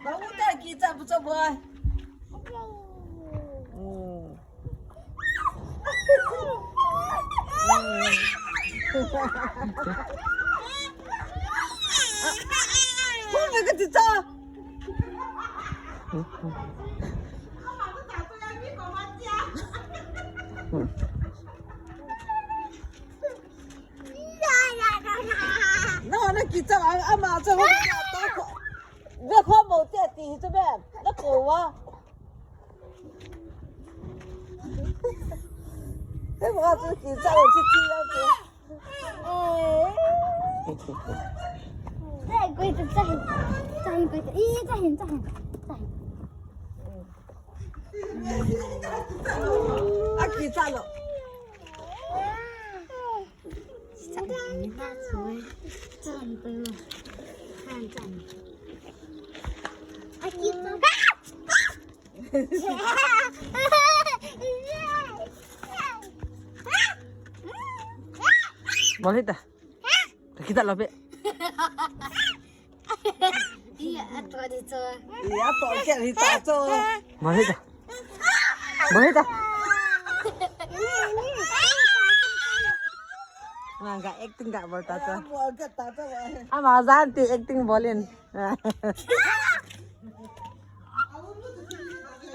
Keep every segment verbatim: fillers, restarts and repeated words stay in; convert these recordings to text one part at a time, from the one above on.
Bang u te kicha bu cha boy. Hmm. Hu me ka ti cha. Na na kicha ama cha ho ta ko. Ve kho mo te ti hi chu be. Na ko wa. Te ma chu kicha lo chi chi ya ko. Ê. Ê, quay từ trên. Trên, quay từ. Ý, trên, trên, trên. Aki chalo. Trên, trên, trên. Trên, trên. Aki chalo. Boleh dah. Kita lobe. Iya, ato di to. Iya, to ke di to to. Boleh dah. Boleh dah. Nah, nggak acting nggak boleh tato. Boleh tato. Ama janti acting bolin.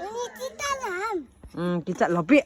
Ini kita lam. Hmm, kita lobe.